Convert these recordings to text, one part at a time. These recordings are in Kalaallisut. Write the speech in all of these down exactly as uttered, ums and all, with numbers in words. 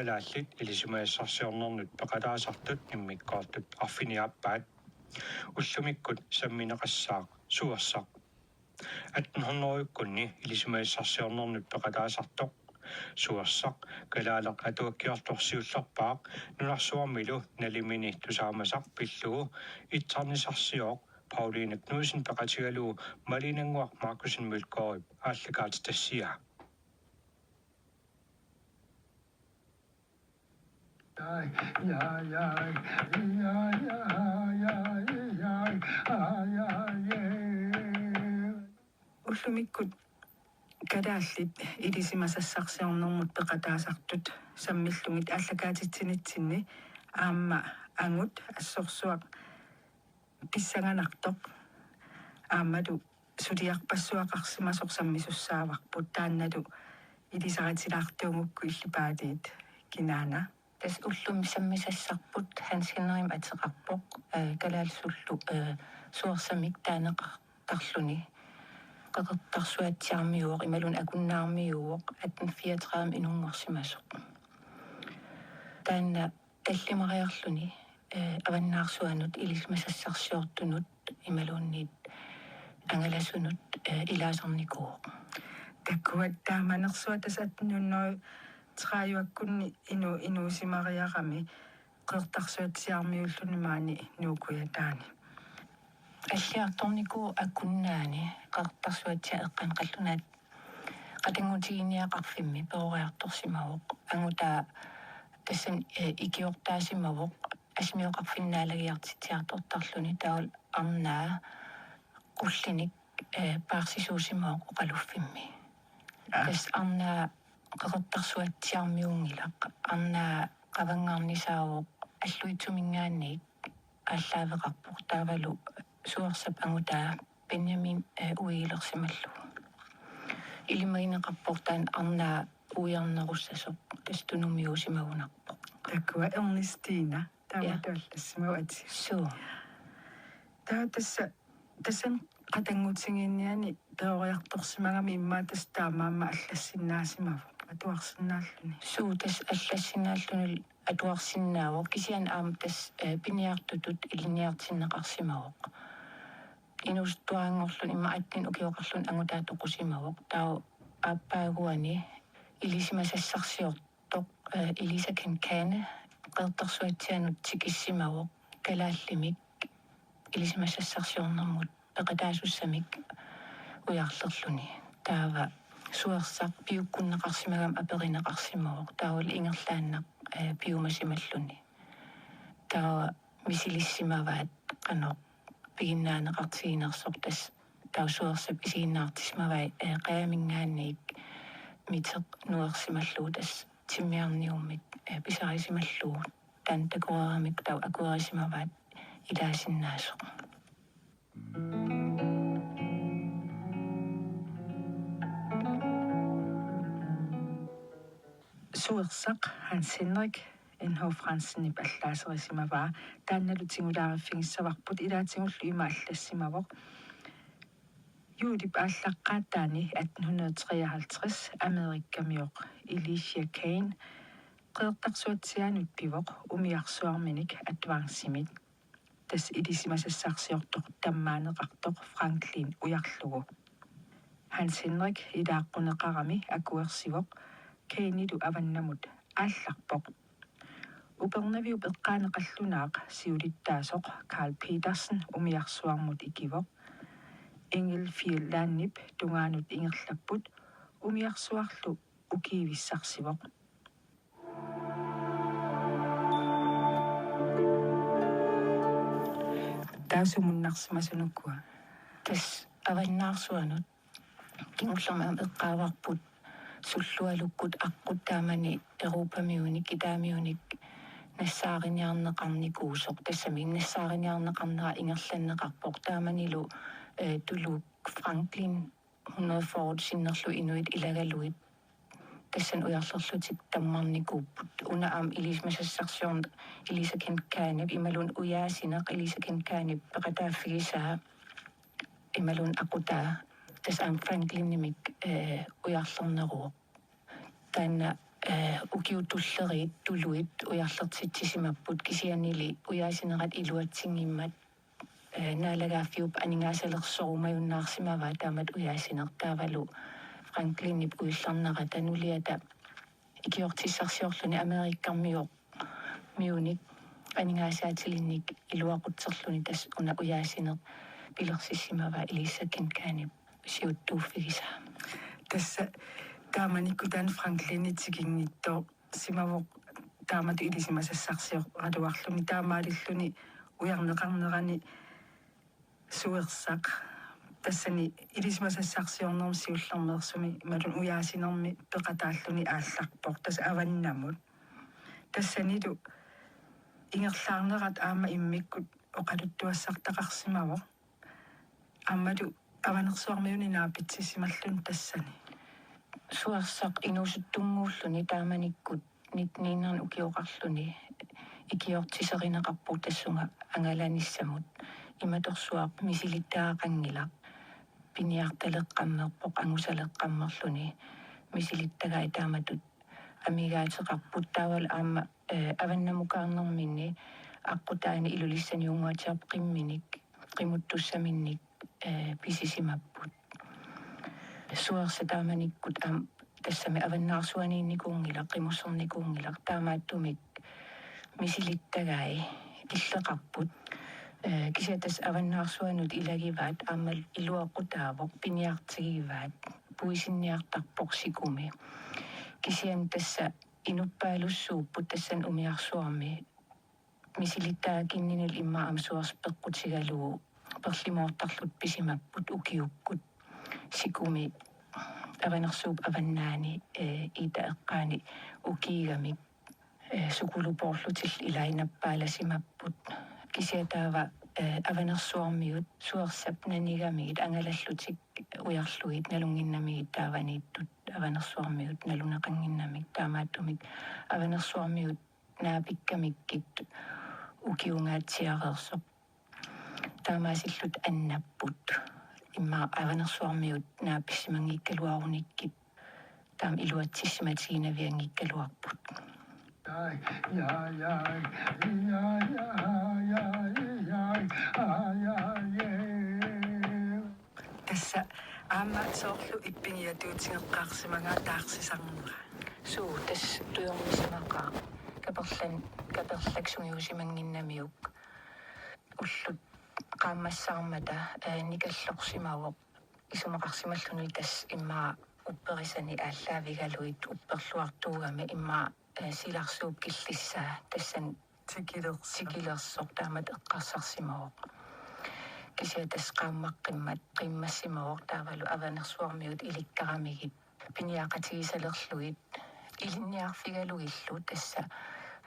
Kalaallit ilisimasassarsiornernut peqataasartut immikkoortut arfiniaappaat. Ullumikkut sammineqassaaq Suersaq. Atten hundredekkunni ilisimasassarsiornernut peqataasartoq Suersaq kalaaleq atuakkiortoq siullerpaaq nunarsuarmilu nalimini tusaamasaq pillugu itsarnisarsioq Pauline Knudsen peqatigalugu Malinannguaq Markussen Mølgaardip aallakaatitassiaa. Ullumikkut kalaallit ilisimasassarsiornermut peqataasartut sammillugit aallakaatitsinitsinni aamma angut assorsuaq pissanganartoq aammalu suliarpassuaqarsimasoq sammisussaavarput, taannalu ilisaritilaartuugukku illipaaliit kinaana. Tassa ullumi sammisassarput Hans Henrikimik ateqarpoq, eh, kalaallisullu, eh, Suersamik taaneqartarluni. Qeqertarsuatsiarmiuvoq imaluunniit Akunnaarmiuvoq atten fireogtredive inunngorsimasoq. Taanna tallimariarluni, eh, Avannaarsuanut ilisimasassarsiortunut imaluunniit angalasunut, eh, ilaasarnikuuvoq. Takuat taamanersuaq tassa atten hundrede tredivekunni inu-, inuusimariarami Qeqertarsuatsiarmiuulluni maani Nuukkujataani. Alliartornikuuvoq Akunnaani Qeqertarsuatsiaat eqqaani qallunaat qatanngutiginiaqarfimmi peroriartorsimavoq. Angutaa tassani, eh, ikiortaasimavoq asimiooqarfinnaalagiartitsiartortarluni, taavalu arnaa qullinik, eh, paarsisuusimavoq oqaluffimmi. Aa. Tassa arnaa Qeqertarsuatsiarmiunngilaq, arnaa qavanngarnisaavoq Alluitsuminngaanniit aallaaveqarpoq, taavalu Suersap angutaa Benjamin, eh, uigilersimallugu. Ilimagineqarpoq taanna arnaa uiarnerussasoq, tassa tunumiuusimagunarpoq. Takuat Ernestina, taama. Ja. Taamatut allassimavoq atii. Suu. Taava tassa, tassani qatanngutigiinniani peroriartorsimagami immaqa tassa taamaammat allassinnaasimavoq, atuarsinnaalluni. Suu, tassa allassinnaalluni atuarsinnaavoq, kisianni aamma tassa, eh, piniartutut ilinniartinneqarsimavoq. Inuusuttuaranngorluni immaqa attenik ukioqarluni angutaa toqusimavoq. Taava aappaaguani ilisimasassarsiortoq, eh, Elisa Kincaid Qeqertarsuatsiaanut tikissimavoq kalaallimik ilisimasassarsiornermut peqataasussamik ujarlerluni. Taava Suersaq piukkunneqarsimagami aperineqarsimavoq, taavalu ingerlaannaq, eh, piumasimalluni. Taava misilissimavaat qanoq piginnaaneqartiginersoq, tassa taava Suersap isiginnaartissimavai, eh, qajaminngaanniit miteq nuersimallugu, tassa timmiarniummik, eh, pisarisimallugu. Taanna takoreeramikku taava akuerisimavaat ilaasinnaasoq. Suersaq Hans Henrik N H Fransenip allaaserisimavaa, taannalu tingulaariffigissavarput, ilaatigullu ima allassimavoq. Juulip aallaqqaataani atten hundrede treoghalvtreds Amerikamioq Elisha Kane Qeqertarsuatsiaanut pivoq umiarsuarminik advancemik. Tassa ilisimasassarsiortoq tammaaneqartoq Franklin ujarlugu. Hans Henrik ilaaqquneqarami akuersivoq, Kanelu avannamut aallarpoq. Upernaviup eqqaani qallunaaq siulittaasoq Karl Petersen umiarsuarmut ikivoq. Engel Fjellandip tungaanut ingerlapput, umiarsuarlu ukiivissarsivoq. Taava sumunnarsimasunukua? Tassa Avannaarsuanut kingullermik aamma eqqaavarput sullualukkut aqqut taamani Europamiunik, kitaamiunik nassaariniarneqarnikuusoq, tassami nassaariniarneqarnera ingerlanneqarpoq. Taamanilu, eh, tuluuk Franklin hundrede fyrre sinnerlugit inuit ilagalugit tassani ujarlerlutik tammarnikuupput. Una aamma ilisimasassarsiorneq Elisa Kincaidip imaluunniit ujaasineq Elisa Kincaidip peqataaffigisaa imaluunniit aqutaa, tassa aamma Franklinimik, eh, ujarlerneruvoq. Taanna eh, ukiut tulleriit tuluit ujarlertitsisimapput, kisiannili ujaasinerat iluatsinngimmat, eh, naalagaaffiup aningaasalersorumajunnaarsimavaa taamatut ujaasineq. Taavalu Franklinip uillarnerata nuliata ikiortissarsiorluni Amerikkarmioq miunik aningaasaatilinnik iluaqutserluni tassa una ujaasineq pilersissimavaa Elisa Kincaidip siuttuuffigisaa. Tassa taamanikkut taanna Franklini tikinngitsoorsimavoq taamatut ilisimasassarsioraluarluni, taamaalilluni ujarneqarnerani Suersaq. Tassani ilisimasassarsiornermi siullermeersumi imaluunniit ujaasinermi peqataalluni aallarpoq, tassa avannamut. Tassanilu ingerlaarnerat aamma immikkut oqaluttuassartaqarsimavoq. Aammalu Avanersuarmiuni naapitsisimalluni tassani. Suersaq inuusuttunnguulluni taamanikkut nitten hundrede ukioqarluni ikiortiserineqarpoq tassunga angalanissamut. Imatorsuaq misilittagaqanngilaq. Piniartaleqqammerpoq, angusaleqqammerluni. Misilittagai taamatut amigaateqarput, taavalu aamma, eh, avannamukaarnerminni aqqutaani Ilulissaniunnguatsiarpoq qimminik, qimuttussaminnik, eh, pisisimapput. Suersaq taamanikkut aamma tassami avannaarsuaniinnikuunngilaq, qimusserniikuunngilaq, taamaattumik misilittagai killeqarput. Eh, kisianni tassa avannaarsuanut ilagivaat aamma iluaqutaavoq, piniartigivaat, puisinniartarpoq sikumi. Kisianni tassa inuppaalussuupput tassani umiarsuarmi. Misilittagakinninillu immaqa aamma Suersaq peqqutigalugu perlimoortarlutik pisimapput ukiukkut. Sikumi Avanersuup avannaani, eh, iita eqqaani ukiigamik, eh, sukulupoorlutillu ilai nappaalaasimapput. Kisianni taava, eh, Avanersuarmiut Suersap nanigamigit angalallutik ujarlugit nalunnginnamigit taavaniittut Avanersuarmiut naluneqannginnamik, taamaattumik Avanersuarmiut naapikkamikkit ukiungaatsiareersoq. Taamaasillutik annapput. Immaqa Avanersuarmiut naapissimanngikkaluarunikkit taama iluatsissimatiginavianngikkaluarput. Tassa aamma soorlu ippigiatuutigeqqaarsimagaat taarsisarnera. Suu, tassa tujornisimaqaaq. Kaperlan-, kaperlak sungiusimannginnamiuk. Ullut qaammassaarmata, eh, nikallorsimavoq. Isumaqarsimalluni tassa immaqa upperisani aallaavigalugit upperluartuugami immaqa, eh, silarsuup killissaa tassani tikilersoq. Tikilersoq taamatut eqqarsarsimavoq. Kisianni tassa qaammaqqimmat qimmassimavoq, taavalu Avanersuarmiut ilikkaramigit piniaqatigisalerlugit ilinniarfigalugillu, tassa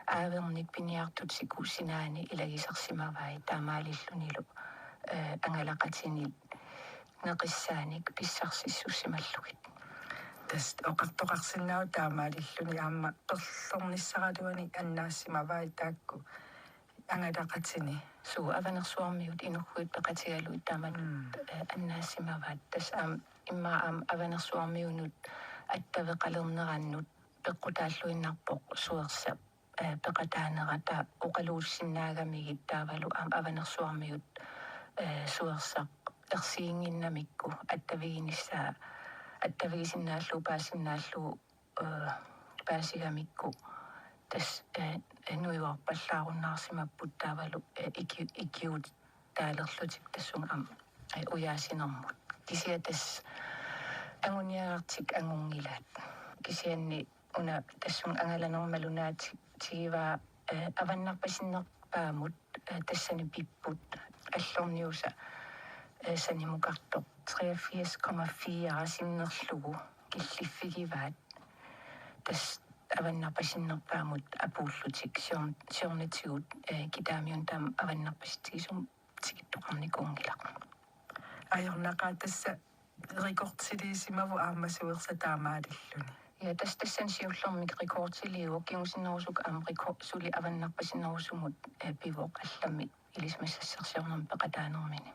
aavernik piniartut siku sinaani ilagisarsimavai, taamaalillunilu, eh, angalaqatini neqissaanik pissarsissussimallugit. Tassa oqartoqarsinnaavoq taamaalilluni aamma perlernissaraluanik annaassimavai taakku angalaqatini. Suu, Avanersuarmiut inughuit peqatigalugit taamatut, mm, eh, annaassimavaat. Tassa aamma immaqa aamma Avanersuarmiunut attaveqalernerannut peqqutaalluinnarpoq Suersap, eh, peqataanera, taava oqaluussinnaagamigit taavalu aamma Avanersuarmiut, eh, Suersaq ersiginnginnamikku attaviginissaa, attavigisinnaallugu paasinnaallugu, eh, paasigamikku tassa, eh, nuiorpallaarunnaarsimapput taavalu, eh, iki-, ikiuutaalerlutik tassunga aamma, eh, ujaasinermut. Kisianni tassa anguniagartik angunngilaat. Kisianni una tassunga angalanerma nalunaatigivaat, eh, avannarpasinnerpaamut, eh, tassani pipput allorniusa, eh, sanimukartoq treogfirs komma fire sinnerlugu killiffigivaat. Tassa avannarpasinnerpaamut apuullutik sior-, siornatigut, eh, Kitaamiunut taama avannarpasitsigisumik tikittoqarnikuunngilaq. Ajornaqaaq, tassa rekordiliisimavoq aamma Suersaq taamaalilluni. Ja, tassa tassani siullermik rekordiliivoq, kingusinnerusukkut aamma rekord-, suli avannarpasinnerusumut, eh, pivoq allamik ilisimasassarsiornermi peqataanermini.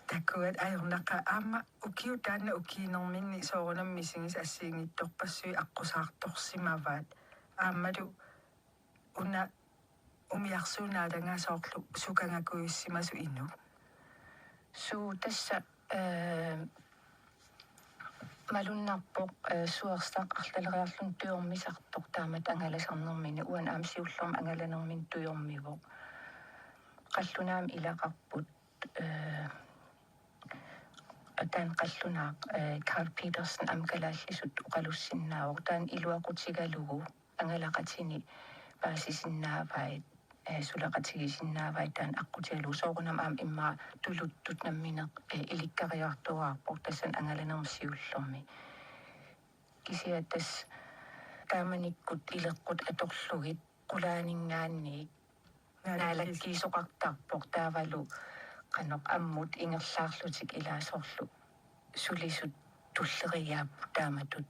Takuat ajornaqaaq aamma ukiut taanna ukiinerminni soorunami misigisat assigiinngitsorpassuit aqqusaartorsimavaat. Aammalu una umiarsuup naalagaat soorlu sukangakujussimasup inuk. Suu tassa, eh, malunnarpoq, eh, suersaq arlaleriarluni tujormisartoq taamatut angalasarnermini, uani aamma siullermik angalanermini tujormivoq. Qallunaamik ilaqarput, eh, taanna qallunaaq, eh, Karl Petersen aamma kalaallisut oqalussinnaavoq. Taanna iluaqutigalugu angalaqatini paasisinnaavai, eh, suleqatigisinnaavai taanna aqqutigalugu. Soorunami aamma immaqa tuluttut nammineq, eh, ilikkariartuaarpoq tassani angalanermut siullermik. Kisianni tassa taamanikkut ileqqut atorlugit qulaaninngaanniit naalakkiisoqartarpoq taavalu qanoq ammut ingerlaarlutik ilaa soorlu sulisut tulleriiaapput taamatut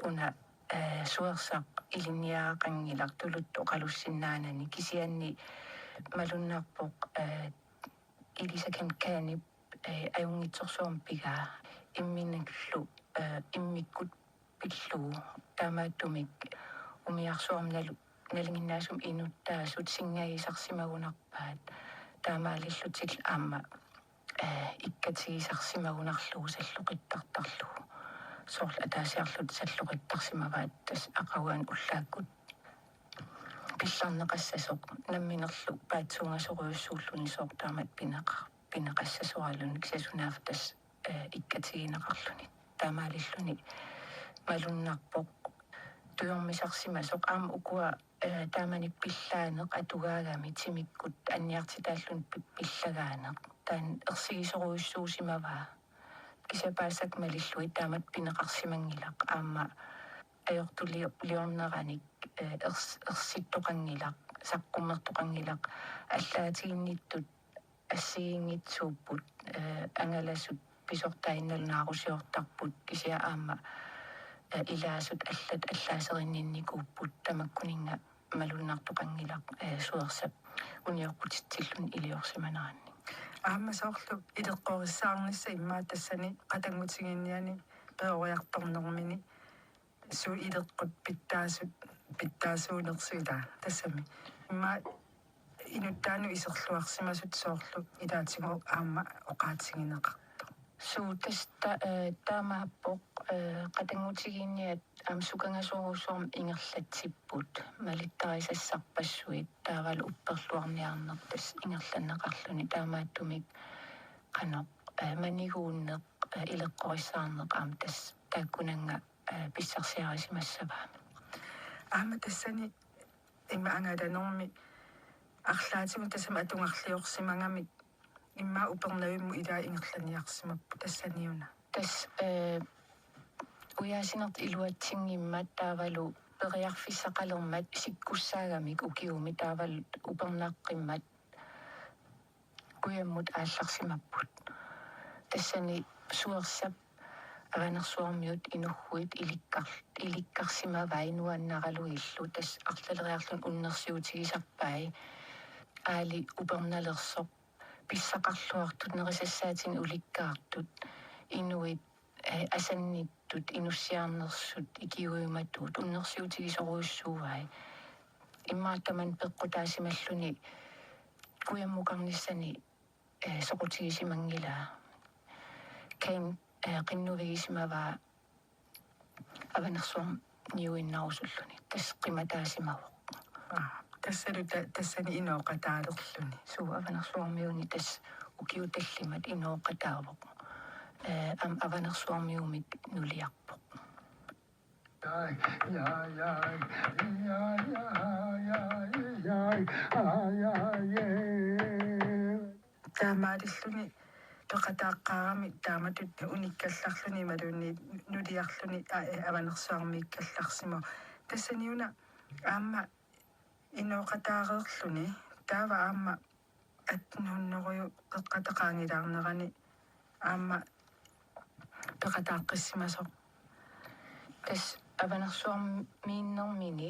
una, eh, suersaq ilinniagaqanngilaq tuluttut oqalussinnaanani kisianni malunnarpoq, eh, Elisa Kemp Kanip, eh, ajunngitsorsuarmik pigaa imminullu, eh, immikkut pillugu taamaattumik umiarsuarmi nalu-, nalinginnaasumik inuttaasut singagisarsimagunarpaat taamaalillutillu aamma, eh, ikkatigisarsimagunarlugu salloqittartarlugu. Soorlu ataasiarlutik salloqittarsimavaat tassa aqaguani ullaakkut pillarneqassasoq namminerlu paatsuungasorujussuulluni soorlu taamatut pineqa-, pineqassasoraluni kisianni sunaaffa tassa, eh, ikkatigineqarluni. Taamaalilluni malunnarpoq tujormisarsimasoq aamma ukua, eh, taamani pillaaneq atugaagami timikkut anniartitaalluni pi-, pillagaaneq. Taanna ersigisorujussuusimavaa. Kisianni paasisakka malillugit taamatut pineqarsimanngilaq aamma ajortuli-, liorneranik, eh, ers-, ersittoqanngilaq, saqqummertoqanngilaq, allaatiginnittut assigiinngitsuupput, eh, angalasut pisortaat innalu naarusiortarput kisianni aamma, eh, ilaasut allat allaaserinninnikuupput tamakkuninnga malunnartoqanngilaq, eh, suersap unioqqutitsilluni iliorsimaneranni. Aamma soorlu ileqqorissaarnissaq immaqa tassani qatanngutigiinniani peroriartornermini suut ileqqut pitsaasut, pitsaasuunersut ilaa tassami. Immaqa inuttaanut iserluarsimasut soorlu ilaatigut aamma oqaatigineqartoq. Suu tassa ta-, eh, taamaappoq, eh, qatanngutigiinniat aamma sukangasorujussuarmik ingerlatsipput malittarisassarpassuit taavalu upperluarniarneq tassa ingerlanneqarluni taamaattumik qanoq, eh, maniguunneq, eh, ileqqorissaarneq aamma tassa taakkunannga, eh, pissarsiarisimassavaa. Aamma tassani immaqa angalanermi arlaatigut tassami atugarliorsimagamik immaqa Upernavimmut ilaa ingerlaniarsimapput tassaniuna. Tassa, eh, ujaasinertut iluatsinngimmat taavalu periarfissaqalermat sikkussaagamik ukiumi taavalu upernaqqimmat kujammut aallarsimapput. Tassani suersap Avanersuarmiut inughuit ilikkar-, ilikkarsimavai nuannaralugillu tassa arlaleriarluni unnersiutigisarpai aali upernalersoq pissaqarluartut nerisassaatinik ulikkaartut inuit, eh, asannittut inussiarnersut ikiuimatuut unnersiutigisorujussuuai. Immaqa tamanna peqqutaasimalluni kujammukarnissani, eh, soqutigisimanngilaat. Kane, eh, qinnuigisimavaa Avanersuarmiuinnarusulluni. Tassa qimataasimavoq. Aa, tassalu ta-, tassani inooqataalerluni. Suu Avanersuarmiuni tassa ukiut tallimat inooqataavoq. Eh, aamma Avanersuarmiumik nuliarpoq. Taamaalilluni peqataaqqaarami taamatut unikkallarluni imaluunniit nuliarluni, a-, e-, Avanersuarmiikkallarsimavoq. Tassaniuna aamma inooqataareerluni taava aamma attenhundredeqattaaq qaangilaarnerani aamma peqataaqqissimasoq. Tassa Avanersuarmiinnermini,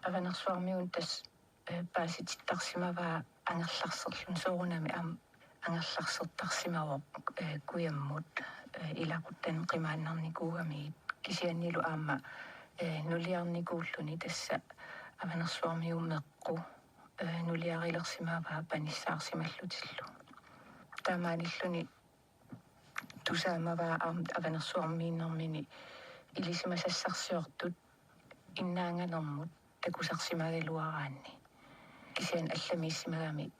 Avanersuarmiuni tassa, eh, paasitittarsimavaa angerlarserluni soorunami aamma angerlarsertarsimavoq, eh, kujammut, eh, ilaquttat qimaannarnikuugamigit, kisiannilu aamma, eh, nuliarnikuulluni tassa Avanersuarmiut meqqut, eh, nuliarilersimavaat panissaarsimallutillu. Taamaalilluni tusaamavaa aamma Avanersuarmiinnermini ilisimasassarsiortut innaanganermut takusarsimagaluaraanni. Kisianni allamiissimagami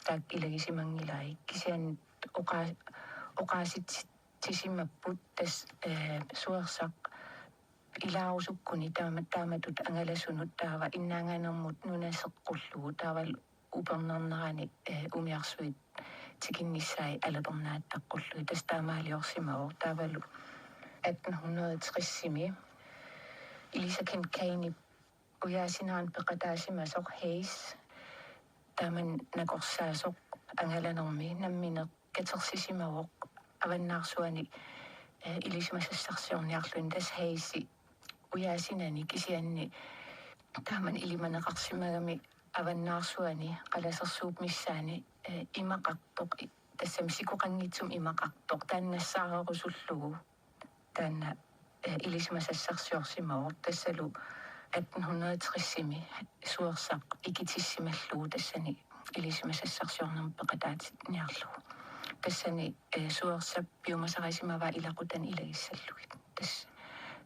taakku ilagisimanngilai. Kisianni oqa-, oqaasitsisimapput tassa, eh, Suersaq ilaarusukkuni taama-, taamatut angalasunut taava innaanganermut nunaseqqullugu taavalu upernarnerani, eh, umiarsuit tikinnissaat alaternaattaqqullugit, tassa taamaaliorsimavoq. Taavalu atten hundrede tres-imi Elisa Kincaidip ujaasinerani peqataasimasoq Hayes, taama nakorsaasoq angalanermi nammineq katersisimavoq avannaarsuani, eh, ilisimasassarsiorniarluni, tassa Hayesi ujaasinani kisianni taama ilimaneqarsimagami avannaarsuani qalasersuup missaani, eh, imaqartoq, i-, tassami sikoqanngitsumik imaqartoq, taanna nassaarerusullugu taanna, eh, ilisimasassarsiorsimavoq, tassalu atten hundrede tres-imi Suersaq ikitissimallugu tassani ilisimasassarsiornermut peqataatinniarlugu. Tassani, eh, Suersap piumasarisimavaa ilaquttat ilagissallugit. Tassa,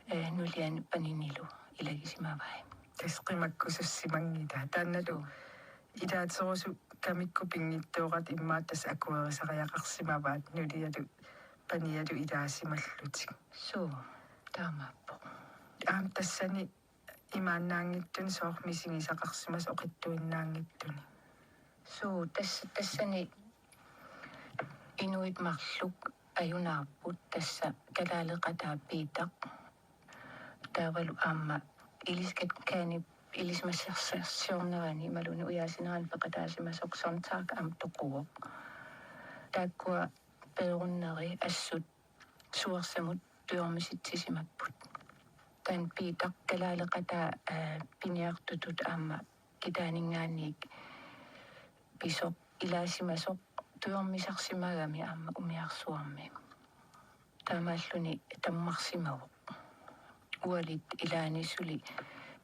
eh, nuliani paninilu ilagisimavai. Tassa qimakkusussimanngilaq. Taannalu ilaaterusukkamikkut pinngitsooratik immaqa tassa akuerisariaqarsimavaat nulialu panialu ilaasimallutik. Suu, taamaappoq. Aamma tassani imaannaanngitsuni soorlu misigisaqarsimasoq oqittuinnaanngitsuni. Suu, tassa, tassani inuit marluk ajunaapput, tassa kalaaleqataa Piitaq. Taavalu aamma Elisa Kincaidip ilisimasassarsiornerani imaluunniit ujaasinerani peqataasimasoq Sontag aamma toquvoq. Taakkua peerunneri assut Suersamut tujormisitsisimapput. Taanna Piitaq kalaaleqataa, eh, piniartutut aamma kitaaninngaanniit pisoq ilaasimasoq tujormisarsimagami aamma umiarsuarmi. Taamaalluni tammarsimavoq. Ualit ilaanni suli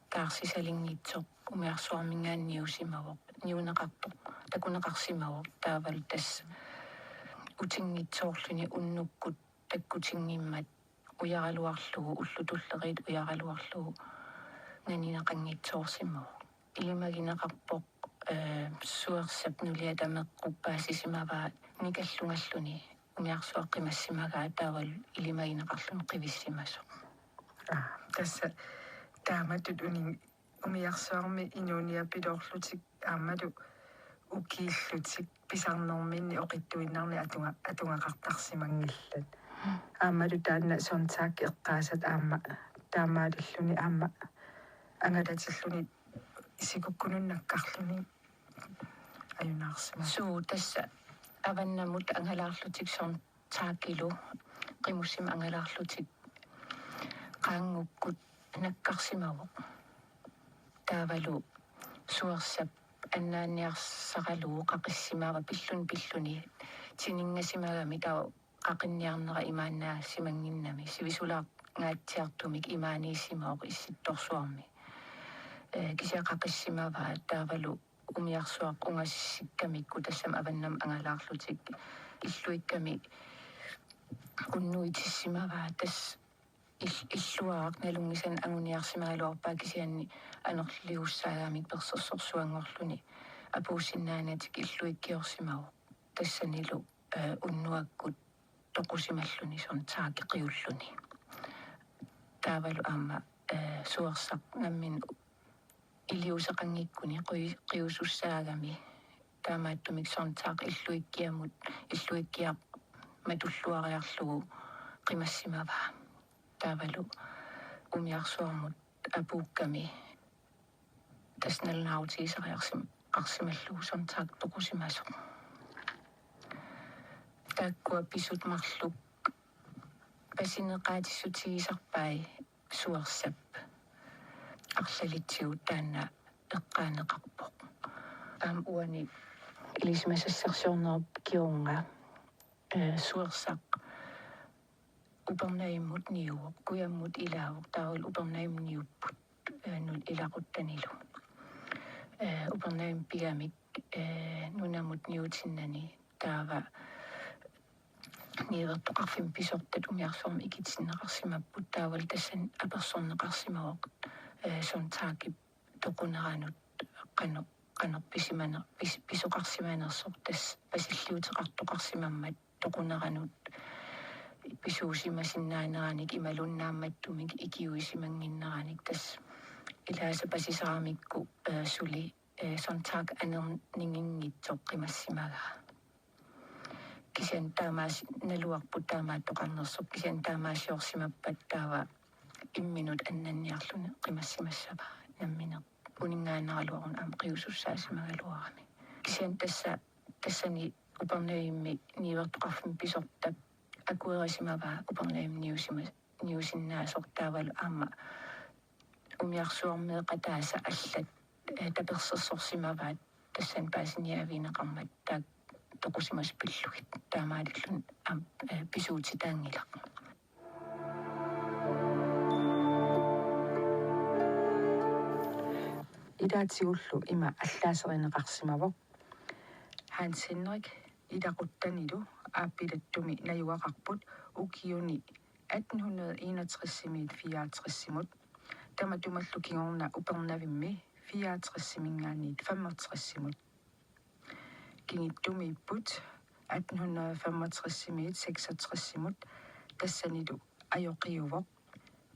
taarsisalinngitsoq umiarsuarminngaanniit niusimavoq, niuneqartoq, takuneqarsimavoq, taavalu tassa utinngitsoorluni unnukkut takkutinngimmat ujaraluarlugu, ullut tulleriit ujaraluarlugu nanineqanngitsoorsimavoq. Ilimagineqarpoq, eh, Suersap nuliata meqqup paasisimavaa nikallungalluni umiarsuaq qimassimagaa taavalu ilimagineqarluni qivissimasoq. Aa, tassa taamatut unin umiarsuarmi inuuniapiloorlutik aammalu ukiillutik pisarnerminni oqittuinnarni atunga-, atugaqartarsimanngillat. Aammalu taanna Sontag eqqaasat aamma taamaalilluni aamma angalatilluni sikukkunut nakkarluni ajunaarsimasoq. Suu, tassa avannamut angalaarlutik Sontagilu qimussimik angalaarlutik qaanngukkut nakkarsimavoq. Taavalu Suersap annaanniarsaralugu qaqissimavoq pilluni pilluni tiningasimagami taava qaqinniarnera imaannaasimannginnami sivisulaarngaatsiartumik imaaniissimavoq Issittorsuarmi. Eh, kisianni qaqissimavaa taavalu umiarsuaq ungasikkamikku tassami avannamut angalaarlutik illuikkami unnuitissimavaa tassa il-, illuaraq nalunngisanik anguniarsimagaluarpaa kisianni anorliussaagamik persersorsuanngorluni apuussinnaanatik illuikkiorsimavoq tassanilu, eh, unnuakkut toqusimalluni Sontagip qiulluni. Taavalu aamma, eh, Suersaq nammineq iliuuseqanngikkuni qi-, qiusussaagami taamaattumik Sontag illuikkiamut, illuikkiaq matulluariarlugu qimassimavaa. Taavalu umiarsuarmut apuukkami tassa nalunaarutigisariarsim-, -qarsimallugu Sontag toqusimasoq. Taakkua pisut marluk pasineqaatissutigisarpai Suersap arlalitsigut taanna eqqaaneqarpoq. Aamma uani ilisimasassarsiornerup kingorna, eh, Suersaq Upernavimmut niuvoq, kujammut ilaavoq, taavalu Upernavimmut niupput, eh, nul-, ilaquttanilu. Eh, Upernavimmi pigamik, eh, nunamut niutinnani taava niuertoqarfimmi pisortat umiarsuarmi ikitinneqarsimapput, taavalu tassani apersorneqarsimavoq, eh, Sontagip toquneranut qanoq, qanoq pisimane-, pis-, pisoqarsimanersoq, tassa pasilliuteqartoqarsimammat toquneranut pisuusimasinnaaneranik imaluunniit naammattumik ikiuisimannginneranik. Tassa ilaasa pasisaramikku, eh, suli, eh, Sontag anerniginngitsoq qimassimagaa. Kisianni taamaas-, naluarput taamaattoqarnersoq, kisianni taamaasiorsimappat taava imminut annanniarluni qimassimassavaa nammineq. Uninngaannaraluaruni aamma qiusussaasimagaluarami. Kisianni tassa, tassani Upernavimmi niuertoqarfimmi pisortap akuerisimavaa Upernavimmi niusima-, niusinnaasoq, taavalu aamma umiarsuarmeeqataasa allat, eh, tapersersorsimavaat tassani paasiniaavigineqarmat taakku toqusimasut pillugit, taamaalilluni aamma, eh, pisuutitaanngilaq. Ilaatigullu ima allaaserineqarsimavoq. Hans Henrik ilaquttanilu aappilattumi najugaqarput ukiuni atten hundrede enogtres-imiit fireogtres-imut, tamatumallu kingorna Upernavimmi fireogtres-iminngaanniit femogtres-imut. Kingittumiipput atten hundrede femogtres-imiit seksogtres-imut, tassanilu ajoqiuvoq.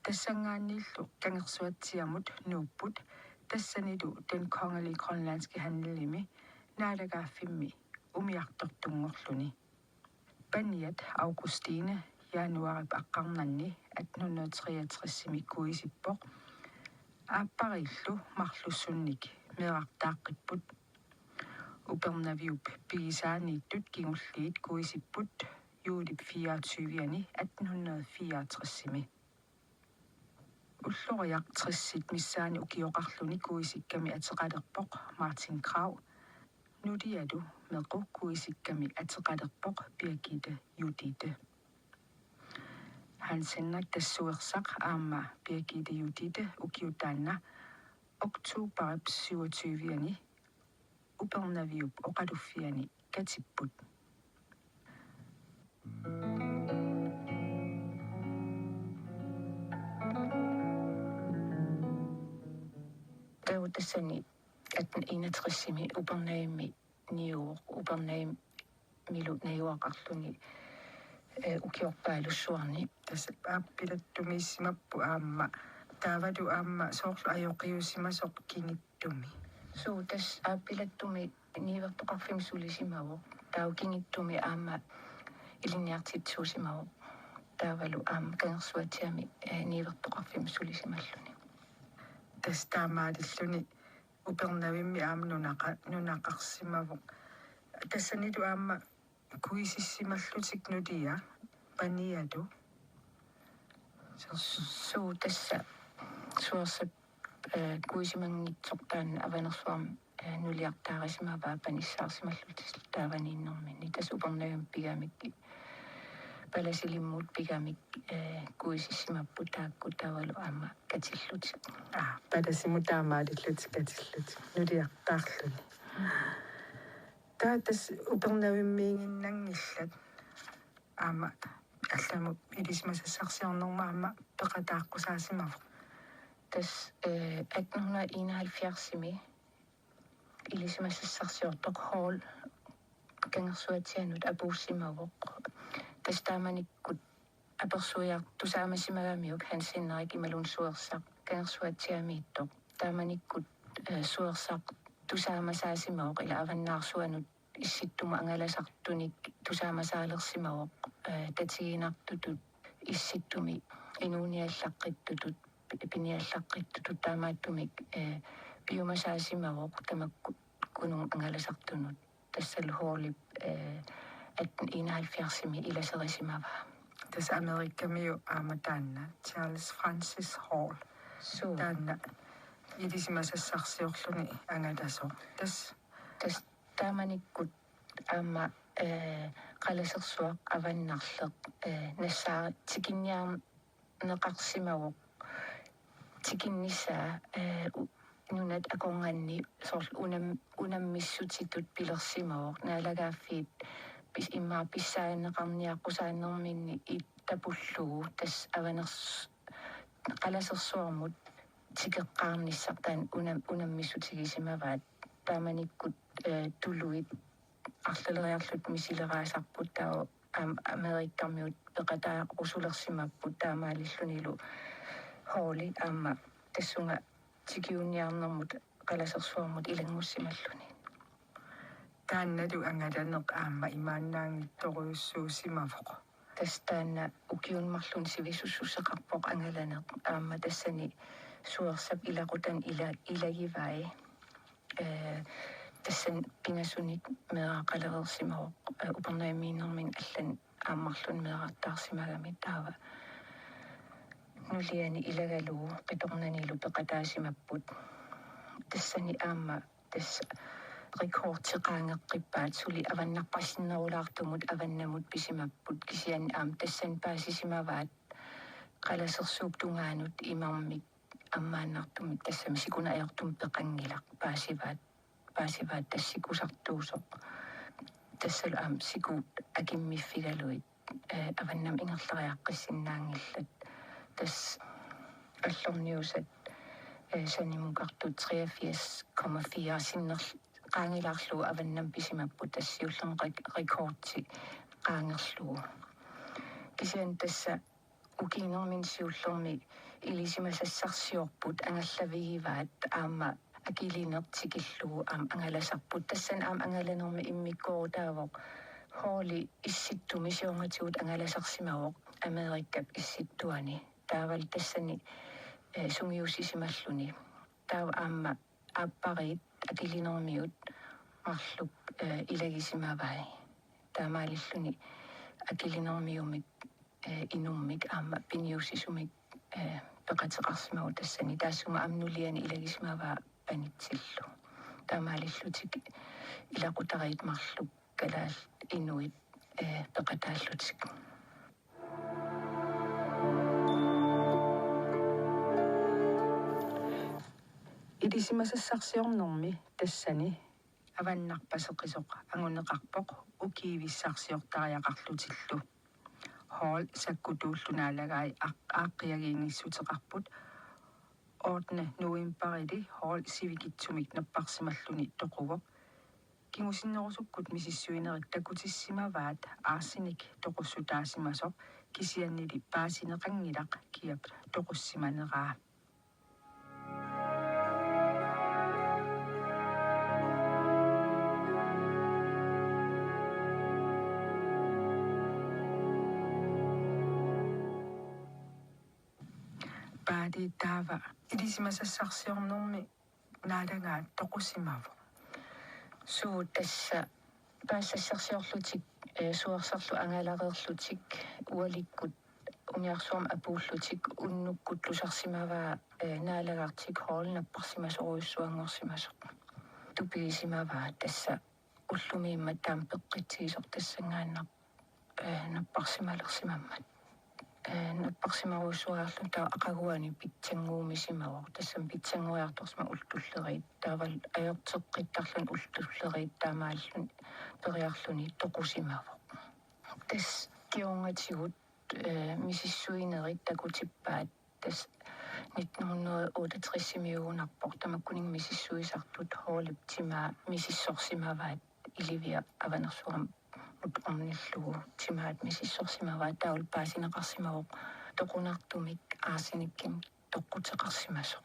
Tassanngaanniillu Kangersuatsiamut nuupput, tassanilu Den Kongelige Grønlandske Handelimi naalagaaffimmi umiartortunngorluni. Paniat Augustine januaarip aqqarnanni atten hundrede treogtres-imi kuisippoq. Aappariillu marlussunnik meerartaaqqipput. Upernaviup pigisaaniittut kingulliit kuisipput juulip fireogtyve-ani atten hundrede fireogtres-imi. Ulloriaq tressit missaani ukioqarluni kuisikkami ateqalerpoq Martin Krag. Nulialu mequ kuisikkami ateqalerpoq Birgitte Judithe. Hans Henrik tassa Suersaq aamma Birgitte Judithe ukiup taanna oktobarip syvogtyve-ani Upernaviup oqaluffiani katipput. Taava tassani atten enogtres-imi Upernavimmi niuvoq, Upernavimmilu najugaqarluni, eh, ukiorpaalussuarni. Tassa aappilattumiissimapput aamma. Taavalu aamma soorlu ajoqiusimasoq Kingittumi. Suu, tassa aappilattumi niuertoqarfimmi sulisimavoq. Taava Kingittumi aamma ilinniartitsisuusimavoq. Taavalu aamma Kangersuatsiami, eh, niuertoqarfimmi sulisimalluni. Tassa taamaalilluni Upernavimmi aamma nunaqa-, nunaqarsimavoq. Tassanilu aamma kuisissimallutik nulia, panialu. Suu, tassa Suersap, eh, kuisimanngitsoq taanna Avanersuarmi, eh, nuliartaarisimavaa panissaarsimallutik taavaniinnerminni. Tassa Upernavimmi pigamik, Palasilimmut pigamik, eh, kuisissimapput taakku taavalu aamma katillutik. Aa, Palasimut taamaalillutik katillutik. Nuliartaarluni. Taava tassa Upernavimmiiginnanngillat. Aamma allamut ilisimasassarsiornermut aamma peqataaqqusaassimavoq. Tassa, eh, atten hundrede enoghalvfjerds-imi ilisimasassarsiortoq Hall Kangersuatsianut apuussimavoq. Tassa taamanikkut apersuiartusaamasimagamiuk Hans Henrik imaluunniit Suersaq Kangersuatsiamiittoq. Taamanikkut, eh, Suersaq tusaamasaasimavoq ila avannaarsuanut Issittumut angalasartunik tusaamasaalersimavoq, eh, tatiginartutut, Issittumi inuuniallaqqittutut, pi-, piniallaqqittutut taamaattumik, eh, piumasaasimavoq tamakku-, kununnik angalasartunut. Tassalu Hallip, eh, atten enoghalvfjerds-imi ilaserisimavaa. Tassa Amerikamiu aamma taanna, Charles Francis Hall. Suu. Taanna ilisimasassarsiorluni angalasoq. Tassa. Tassa Taamanikkut aamma, eh, qalasersuaq avannarleq, eh, nassaaritikinniarneqarsimavoq tikinnissaa, eh, u-, nunat akornanni soorlu unam-, unammissutitut pilersimavoq. Naalagaaffiit pis-, immaqa pissaanneqarniaqqusaannerminni itapullugu tassa avaners-, qalasersuarmut tikeqqaarnissaq taanna unam-, unammissutigisimavaat. Taamanikkut, eh, tuluit arlaleriarlutik misileraasarput, taava aamma Amerikkarmiut peqataarusulersimapput, taamaalillunilu Halli aamma tassunga tikiunniarnermut qalasersuarmut ilanngussimalluni. Taannalu angalaneq aamma imaannaanngitsorujussuusimavoq. Tassa taanna ukiuni marlunni sivisussuseqarpoq angalaneq, aamma tassani suersap ilaqutani ila-, ilagivai. Eh, tassani pingasunik meeraqalereersimavoq, eh, Upernavimmiinnermini allani aamma marlunni meerartaarsimagami, taava nuliani ilagalugu qitornanilu peqataasimapput. Tassani aamma tassa rekordi qaangeqqippaat, suli avannarpasinnerulaartumut avannamut pisimapput, kisianni aamma tassani paasisimavaat qalasersuup tungaanut imarmik ammaannartumik, tassami sikunneq ajortumik peqanngilaq, paasivaat, paasivaat tassa sikusartuusoq. Tassalu aamma sikuut akimmiffigalugit, eh, avannamut ingerlariaqqissinnaanngillat. Tassa allorniusat, eh, sanimukartut treogfirs komma fire sinnerl-, qaangilaarlugu avannamut pisimapput, tassa siullermik rek-, rekordi qaangerlugu. Kisianni tassa ukiinermini siullermi ilisimasassarsiorput angallavigivaat, aamma akilineq tikillugu aamma angalasarput. Tassani aamma angalanermi immikkoorutaavoq Halli Issittumi siornatigut angalasarsimavoq Amerikap Issittuani. Taavalu tassani, eh, sungiussisimalluni. Taava aamma aappariit akilinermiut marluk, eh, ilagisimavai. Taamaalilluni akilinermiumik, eh, inummik aamma piniussisumik, eh, peqateqarsimavoq tassani. Taassuma aamma nuliani ilagisimavaa panitsillu. Taamaalillutik ilaqutariit marluk kalaallit inuit, eh, peqataallutik. Ilisimasassarsiornermi tassani avannarpaseqisoq anguneqarpoq ukiivissarsiortariaqarlutillu. Hall sakkutuullu naalagai aq-, aaqqiagiinngissuteqarput. Ottende novembarili Hall sivikitsumik napparsimalluni toquvoq. Kingusinnerusukkut misissuinerit takutissimavaat aarsenik toqussutaasimasoq, kisiannili paasineqanngilaq kiap toqussimaneraa. Paati taava ilisimasassarsiornermi naalagaat toqusimavoq. Suu tassa paasisassarsiorlutik, eh, suersarlu angalareerlutik ualikkut umiarsuarmi apuullutik unnukkut tusarsimavaa, eh, naalagartik Hall napparsimasorujussuanngorsimasoq. Tupigisimavaa tassa ullumi immaqa taama peqqitsigisoq tassanngaannaq, eh, napparsimalersimammat. Eh, napparsimarujussuarlu taava aqaguani pitsannguumisimavoq. Tassami pitsanngoriartorsimavoq ullut tulleriit. Taavalu ajorteqqittarluni ullut tulleriit taamaalluni periarluni toqusimavoq. Tassa kingornatigut, eh, misissuinerit takutippaat. Tassa nitten hundrede otteogtres-imiugunarpoq, tamakkuninnga misissuisartut Hallip timaa misissorsimavaat, Ilivia Avanersuarmut ornillugu timaat misissorsimavaat, taavalu paasineqarsimavoq toqunartumik aarsenikimik toqquteqarsimasoq.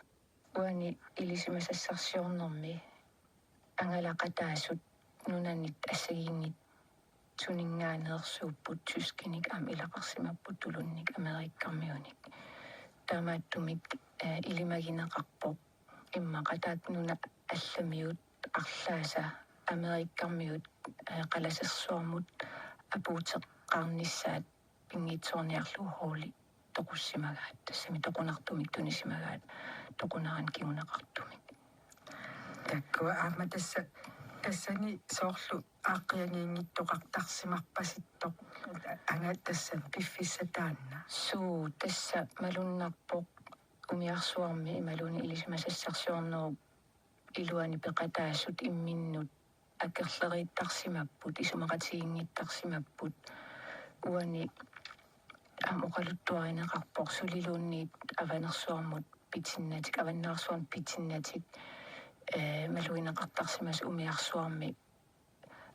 Uani ilisimasassarsiornermi angalaqataasut nunanit assagiinngitsuninngaanneersuupput, tyskinik aamma ilaqarsimapput, tulunnik Amerikkarmiunik. Taamaattumik, eh, ilimagineqarpoq immaqa taakku nunat allamiut arlaasa Amerikkarmiut, eh, qalasersuarmut apuuteqqaarnissaat pinngitsoorniarlugu Halli toqussimagaat, tassami toqunartumik tunisimagaat, toquneranik kinguneqartumik. Takkua aamma tassa Tassani soorlu aaqqiagiinngittoqartarsimarpasittoq, anga tassani piffissaq taanna? Suu, tassa malunnarpoq umiarsuarmi imaluunniit ilisimasassarsiornerup iluani peqataasut imminnut akerleriittarsimapput, isumaqatigiinngittarsimapput. Uani aamma oqaluttuarineqarpoq suliluunniit avanersuarmut pitinnatik, avannaarsuarmut pitinnatik, ee, malugineqartarsimasut umiarsuarmi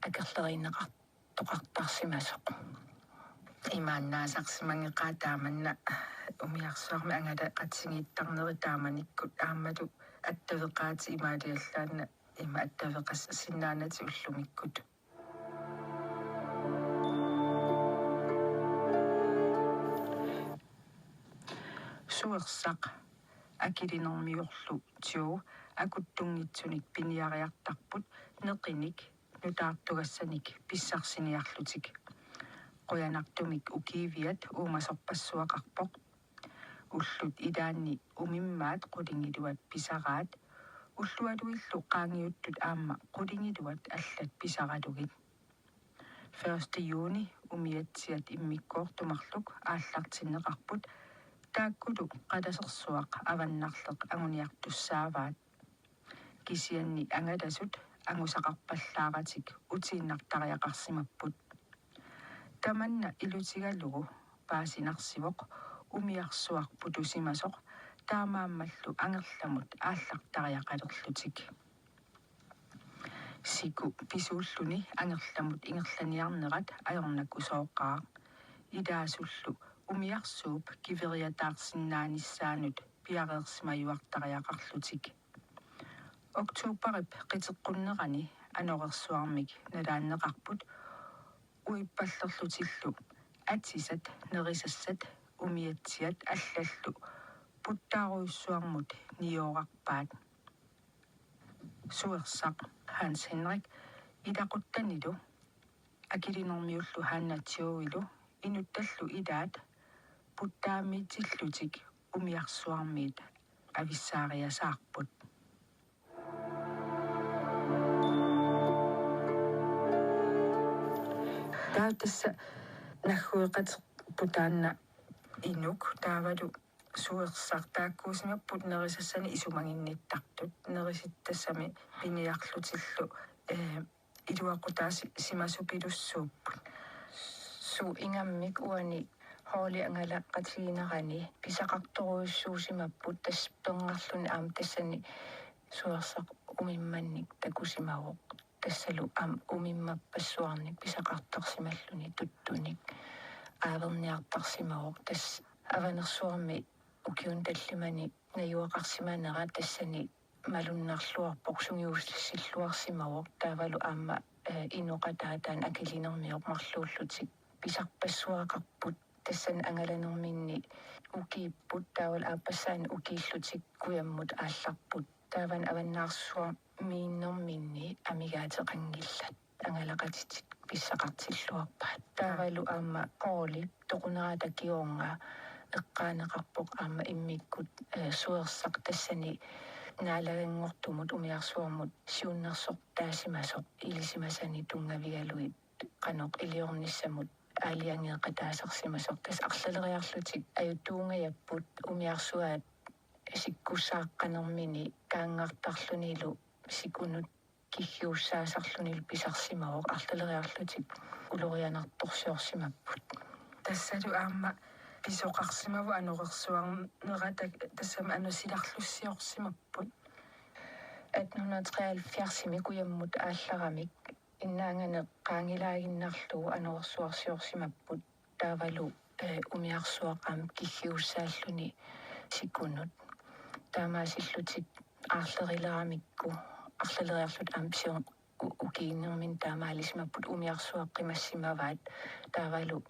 akerleriinneqartoqartarsimasoq. Imaannaasarsimanngikkaat taamanna umiarsuarmi angalaqatigiittarneri taamanikkut aammalu attaveqaatit imaaliallaannaq ima attaveqassinnaanatik ullumikkut. Suersaq akilinermiullu Joe akuttunngitsunik piniariartarput neqinik nutaartugassanik pissarsiniarlutik. Qujanartumik ukiiviat uumasorpassuaqarpoq. Ullut ilaanni umimmaat qulingiluat pisaraat, ullualuillu qaangiuttut aamma qulingiluat allat pisaralugit. Første juni umiatsiat immikkoortumarluk aallartinneqarput, taakkulu qalasersuaq avannarleq anguniartussaavaat. Kisianni angalasut angusaqarpallaaratik utiinnartariaqarsimapput. Tamanna ilutigalugu paasinarsivoq umiarsuaq putusimasoq, taamaammallu angerlamut aallartariaqalerlutik. Siku pisuulluni angerlamut ingerlaniarnerat ajornakusooqaaq. Ilaasullu umiarsuup kiveriataarsinnaanissaanut piareersimajuartariaqarlutik. Oktoberip qiteqqunnerani anorersuarmik nalaanneqarput uippallerlutillu atisat nerisassat umiatsiat allallu puttaarujussuarmut niuerarpaat. Suersaq Hans Henrik ilaquttanilu akilinermiullu Hanna Joeilu inuttallu ilaat puttaamiitsillutik umiarsuarmiit avissaariasaarput. Taava tassa naggueqaterput taanna inuk, taavalu Suersaq taakkuusimapput nerisassanik isumaginnittartut, nerisat tassami piniarlutillu, ee, iluaqutaasi-, simasupilussuupput. Suu, ingammik uani holdip angalaqatiginerani pisaqartorujussuusimapput, tassa pernarluni aamma tassani Suersaq umimmannik takusimavoq. Tassalu aamma umimmappassuarnik pisaqartarsimalluni tuttunik aaverniartarsimavoq. Tassa avanersuarmi ukiuni tallimani najugaqarsimanera tassani malunnarluarpoq, sungiussilluarsimavoq, taavalu aamma, ee, inoqataa taanna akilinermioq marluullutik pisarpassuaqarput. Tassani angalanerminni ukiipput, taavalu aappassaani ukiillutik kujammut aallarput. Taavani avannaarsuarmiinnerminni amigaateqanngillat angalaqatitit pissaqartilluarpaat. Taavalu aamma holdip toqunerata kingorna eqqaaneqarpoq aamma immikkut, ee, Suersaq tassani naalaganngortumut umiarsuarmut siunnersortaasimasoq ilisimasani tunngavigalugit qanoq iliornissamut aalajangeeqataasarsimasoq. Tassa arlaleriarlutik ajutuungajapput umiarsuaat sikkussaaqqanermini kaanngartarlunilu sikunut kiggiussaasarlunilu pisarsimavoq, arlaleriarlutik ulorianartorsiorsimapput. Tassalu aamma pisoqarsimavoq anorersuarnerata, tassami anosilarlussiorsimapput. Atten hundrede treoghalvfjerdsimi kujammut aallaramik innaanganeq qaangilaaginnarlugu anorersuarsiorsimapput. Taavalu, ee, umiarsuaq aamma kiggiussaalluni sikunut. Taamaasillutik aarlerileramikku, arlaleriarlutik aamma pisior-, u-, ukiinermini taamaalisimapput, umiarsuaq qimassimavaat. Taavalu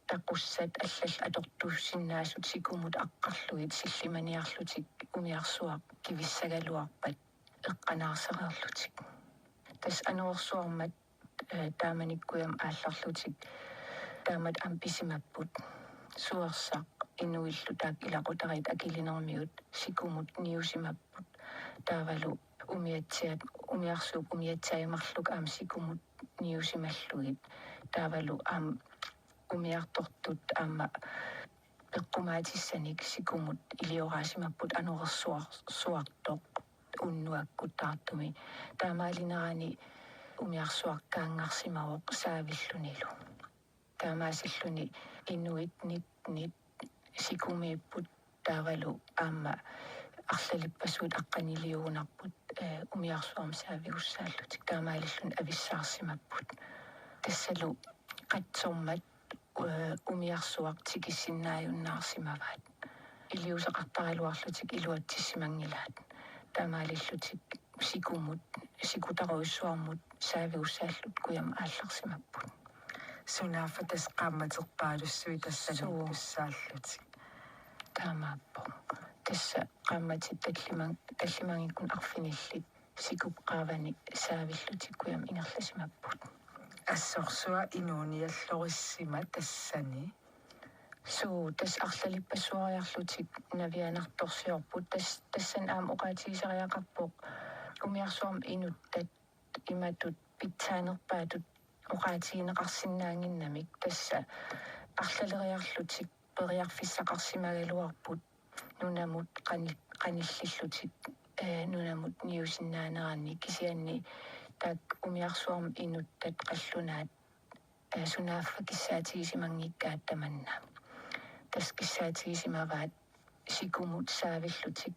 taqussat allallu atortuussinnaasut sikumut aqqarlugit sillimaniarlutik umiarsuaq kivissagaluarpat eqqanaarsareerlutik. Tassa anorersuarmat, ee, taamanikkut aamma aallarlutik taamatut aamma pisimapput. Suersaq inuillu taakku ilaqutariit akilinermiut sikumut niusimapput. Taavalu umiatsiat umiarsuup umiatsiaat marluk aamma sikumut niusimallugit. Taavalu aamma umiartortut aamma peqqumaatissanik sikumut ilioraasimapput anorersuar-, suartoq unnuakkut taartumi. Taamaalinerani umiarsuarkaanngarsimavoq saavillunilu. Taamaasilluni inuit nittenit sikumiipput taavalu aamma arlalippasuut aqqaniliugunarput, eh, umiarsuarmik saavigussaallutik taamaalilluni avissaarsimapput. Tassalu qatsormat, eh, umiarsuaq tikissinnaajunnaarsimavaat. Iliuuseqartaraluarlutik iluatsissimanngilaat. Taamaalillutik sikumut, sikutarujussuarmut saavigussaallutik kujamik aallarsimapput. Sunaaffa tassa qaammaterpaalussuit tassaniittussaallutik. Suu. Taamaappoq. Tassa qaammatit talliman-, tallimanngikkunik arfinillit sikup qaavani saavillutik kujamik ingerlasimapput. Assorsuaq inuuniallorissima tassani. Suu, tassa arlalippasuariarlutik navianartorsiorput. Tas-, tassani aamma oqaatigisariaqarpoq umiarsuarmi inuttat imatut pitsaanerpaatut oqaatigineqarsinnaannginnamik, tassa arlaleriarlutik periarfissaqarsimagaluarput nunamut qani-, qanillillutik, eh, nunamut niusinnaaneranni, kisianni taakku umiarsuarmi inuttat qallunaat, eh, sunaaffa kissaatigisimanngikkaat tamanna. Tassa kissaatigisimavaat sikumut saavillutik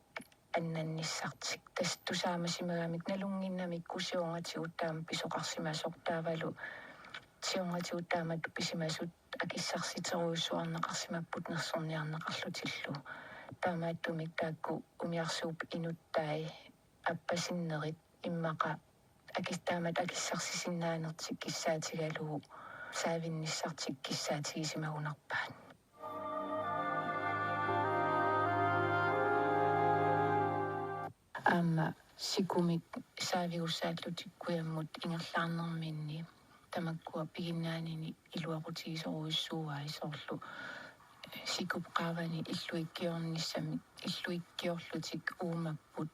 annannissartik. Tassa tusaamasimagami nalunnginnamikku siornatigut taama pisoqarsimasoq taavalu siornatigut taamatut pisimasut akissarsiterujussuarneqarsimapput nersorniarneqarlutillu. Taamaattumik taakku umiarsuup inuttai appasinnerit immaqa akis-, taamatut akissarsisinnaanertik kissaatigalugu saavinnissartik kissaatigisimagunarpaat. Aamma sikumik saavigussaallutik kujammut ingerlaarnerminni tamakkua piginnaanini iluaqutigisorujussuuai, soorlu sikup qaavani illuikkiornissamik, illuikkiorlutik uumapput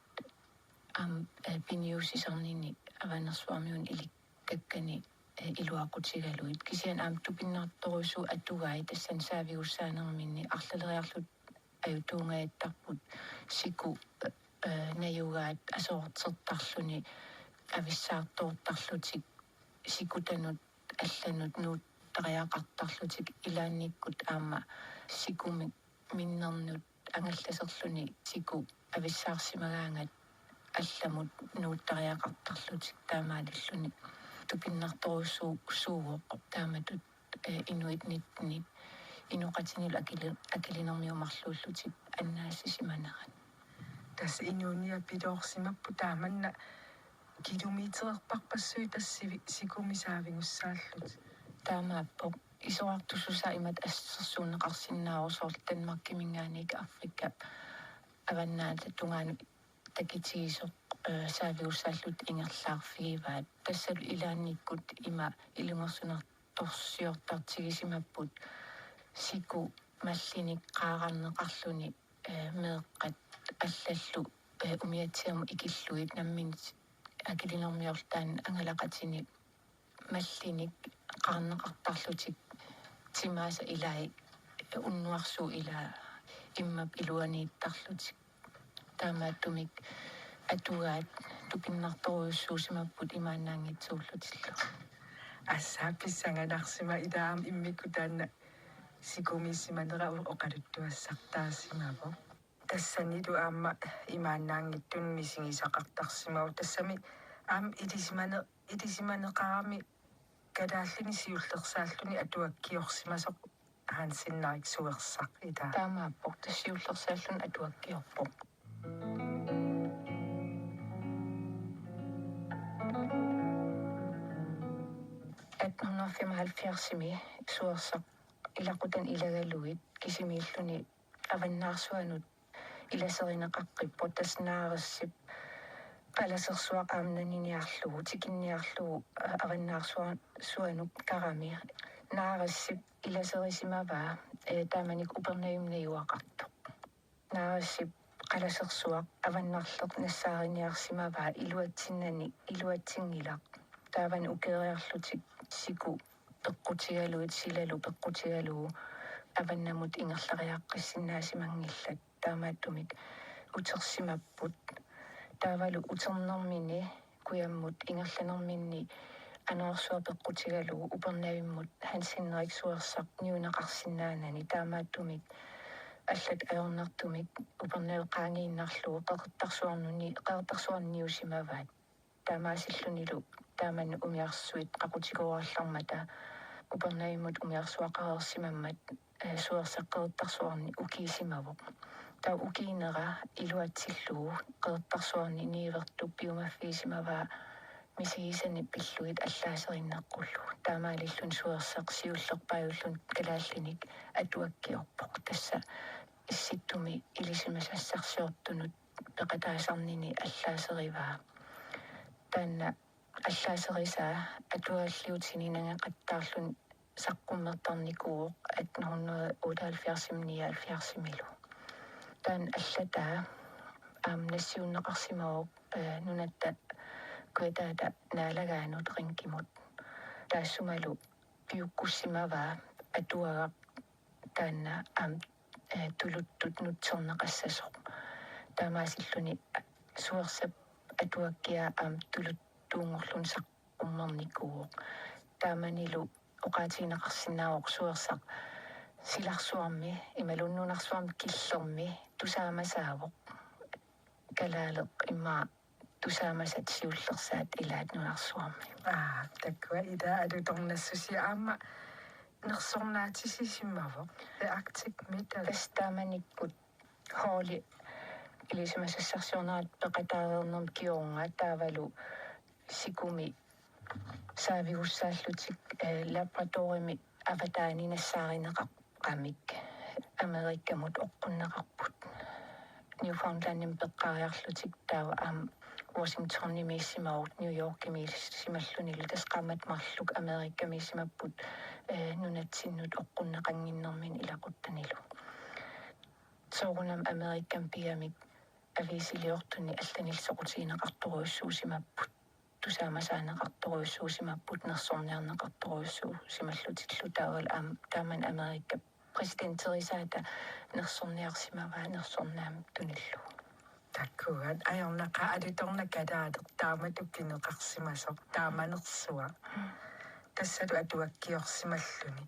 aamma, eh, piniussisarnini Avanersuarmiunut ilikkakkani, eh, iluaqutigalugit. Kisianni aamma tupinnartorujussuuvoq atugai tassani saavigussaanerminni arlaleriarlutik ajutuungajattarput siku, eh, najugaat aserortertarluni avissaartoortarlutik sikutanut allanut nuuttariaqartarlutik, ilaannikkut aamma sikumik minnernut angallaserluni siku avissaarsimagaangat allamut nuuttariaqartarlutik, taamaalilluni tupinnartorujussuuvoq taamatut, eh, inuit nittenit inoqatinilu akili-, akilinermiumarluullutik annaassisimanerat. Tassa inuuniapiloorsimapput taamanna kilometererparpassuit tassa sivi-, sikumik saavigussaallutik. Taamaappoq. Isorartussaq imatut assersuunneqarsinnaavoq, soorlu Danmarkiminngaanniit Afrikap avannaata tungaanut takitigisoq, eh, saavigussaallutik ingerlaarfigivaat. Tassalu ilaannikkut ima ilungersunartorsiortartigisimapput siku mallinik qaararneqarluni, eh, meeqqat allallu, eh, umiatsiamut ikillugit nammineq akilinermiorlutik taanna angalaqatini mallinik qaarneqartarlutik, timaasa ilai, unnuarsuup ilaa immap iluaniittarlutik. Taamaattumik atugaat tupinnartorujussuusimapput imaannaanngitsuullutillu. Assut pissanganarsimavoq, ila aamma immikkut taanna sikumiissimanera oqaluttuassartaasimavoq. Tassanilu aamma imaannaanngitsunik misigisaqartarsimavoq. Tassami aamma ilisimane-, ilisimaneqarami kalaallinik siullersaalluni atuakkiorsimasoq Hansen Naik Suersaq, ila. Taamaappoq, tassa siullersaalluni atuakkiorpoq. Atten hundrede og femoghalvfjerdsimi Suersaq ilaqutani ilagalugit kisimiilluni avannaarsuanut ilaserineqaqqippoq, tassa Naarissip qalasersuaq aamma naniniarlugu, tikinniarlugu, a-, avannaarsuanut karami. Naarissip ilaserisimavaa, eh, taamanikkut Upernavimmi najugaqartoq. Naarissip qalasersuaq avannarleq nassaariniarsimavaa iluatsinnani iluatsinngilaq. Taavani ukeeriarlutik siku peqqutigalugit, silalu peqqutigalugu avannamut ingerlariaqqissinnaasimanngillat. Taamaattumik utersimapput. Taavalu uternermini kujammut ingerlanerminni anorersuaq peqqutigalugu Upernavimmut Hans Henrik Suersaq niuneqarsinnaanani, taamaattumik allat ajornartumik Upernavik qaangiinnarlugu Qeqertarsuarnut ni-, Qeqertarsuarnut niusimavaat. Taamaasillunilu taamani umiarsuit qaqutikoorallarmata Upernavimmut umiarsuaqareersimammat, eh, Suersaq Qeqertarsuarni ukiisimavoq. Taava ukiinera iluatsillugu Qeqertarsuarni niuertup piumaffigisimavaa misigisani pillugit allaaserinneqqullugu. Taamaalilluni Suersaq siullerpaajulluni kalaallinik atuakkiorpoq. Tassa Issittumi ilisimasassarsiortunut peqataasarnini allaaserivaa. Taanna allaaserisaa atualliutini nangeqattaarluni saqqummertarnikuuvoq atten hundrede otteoghalvfjerdsimi nioghalvfjerdsimilu. Taanna allataa aamma nassiunneqarsimavoq, eh, nunatta kujataata naalagaanut Rinkimut. Taassumalu piukkussimavaa atuagaq taanna aamma, eh, tuluttut nutserneqassasoq. Taamaasilluni Suersap atuakkiaa aamma tuluttuunngorluni saqqummernikuuvoq. Taamanilu oqaatigineqarsinnaavoq Suersaq silarsuarmi imaluunniit nunarsuarmi killermi tusaamasaavoq. Kalaaleq immaqa tusaamasat siullersaat ilaat nunarsuarmi. Aa, taakkua ila alutornassusia aamma nersornaatisisimavoq. The Arctic Metal. Tassa taamanikkut holdi ilisimasassarsiornerat peqataareernermi kingorna taavalu sikumi saavigussaallutik, eh, laboratoriemi avataani nassaarineqaqqamik Amerikamut oqqunneqarput. Newfoundlandimi peqqariarlutik taava aamma Washingtonimiissimavoq, New Yorkimiissimallunilu, tassa qaammat marluk Amerikamiissimapput, eh, nunatsinnut oqqunneqannginnermini ilaquttanilu. Soorunami Amerikami pigamik aviisiliortuni allanillu soqutigineqartorujussuusimapput, tusaamasaaneqartorujussuusimapput, nersorniarneqartorujussuusimallutillu taavalu aamma taamani Amerikap præsidenterisaata nersorniarsimavaa nersornaammik tunillugu. Taakkua ajornaqaaq, alutornaq kalaaleq taamatut pineqarsimasoq, taamanersuaq. Mm. Tassalu atuakkiorsimalluni.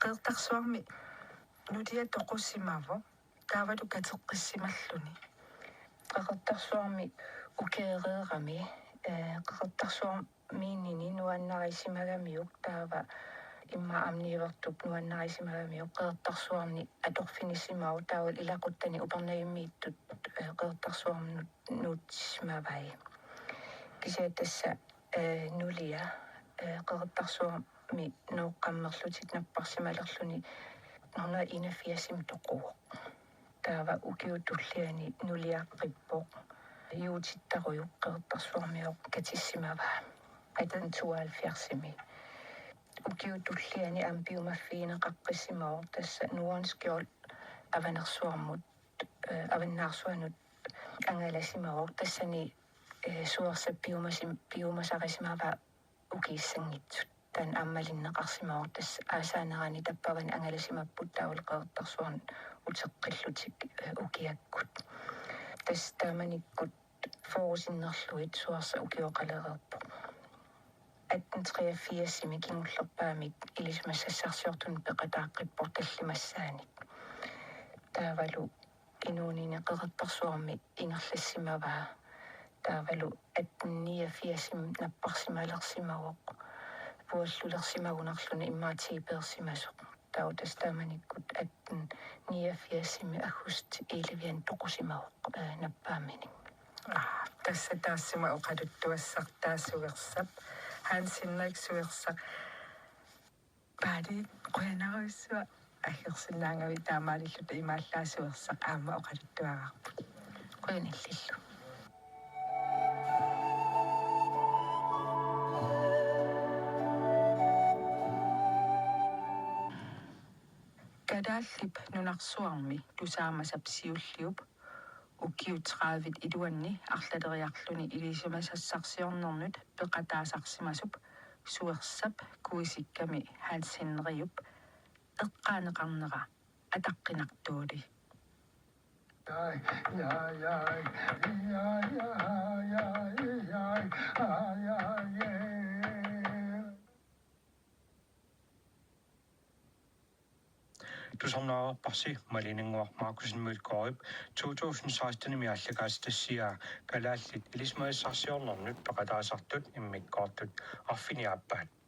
Qeqertarsuarmi nulia toqusimavoq, taavalu kateqqissimalluni. Qeqertarsuarmi ukeereerami, eh, Qeqertarsuarmiinnini nuannarisimagamiuk, taava immaqa aamma niuertup nuannarisimagamiuk Qeqertarsuarni atorfinisimavoq, taavalu ilaquttani Upernavimmiittut, eh, Qeqertarsuarnut nuutissimavai. Kisianni tassa, eh, nulia, eh, Qeqertarsuarmi nooqqammerlutik napparsimalerluni nitten hundrede enogfirsimi toquvoq. Taava ukiut tulliani nuliaqqippoq. Juutittarujuk Qeqertarsuarmioq katissimavaa atten tooghalvfjerdsimi. Ukiut tulliani aamma piumaffigineqaqqissimavoq, tassa Nordenskjold Avanersuarmut, eh, Avannaarsuanut angalasimavoq, tassani, eh, Suersap piumasim-, piumasarisimavaa ukiissanngitsut. Taanna aamma malinneqarsimavoq, tassa aasaanerani tappavani angalasimapput taavalu Qeqertarsuarnut uteqqillutik, eh, ukiakkut. Tassa taamanikkut fyrre sinnerlugit Suersaq ukioqalereerpoq. Atten treogfirsimi kingullerpaamik ilisimasassarsiortunut peqataaqqippoq tallimassaanik. Taavalu inuunini Qeqertarsuarmi ingerlassimavaa. Taavalu atten niogfirsimi napparsimalersimavoq. Puallulersimagunarluni immaqa ti peersimasoq. Taava tassa taamanikkut atten niogfirsimi aggustip ellevte toqusimavoq, eh, nappaaminik. Aa, tassa taassuma oqaluttuassartaa Suersap, Hans Henrik Suersaq. Paali, qujanarujussuaq aggersinnaagavit, taamaalilluta imaallaat Suersaq aamma oqaluttuaraarput. Qujanarlillu. Kalaallip nunarsuarmi tusaamasap siulliup ukiut tredive iluanni arlaleriarluni ilisimasassarsiornernut peqataasarsimasup Suersap kuisikkami Hans Henriup eqqaaneqarnera ataqqinartuuli. Tusarnaarparsi Malininnguaq Markussen Mølgaardip to tusind seksten-imi aallakaatitassiaa kalaallit ilisimasassarsiornernut peqataasartut immikkoortut arfineq-aappaat.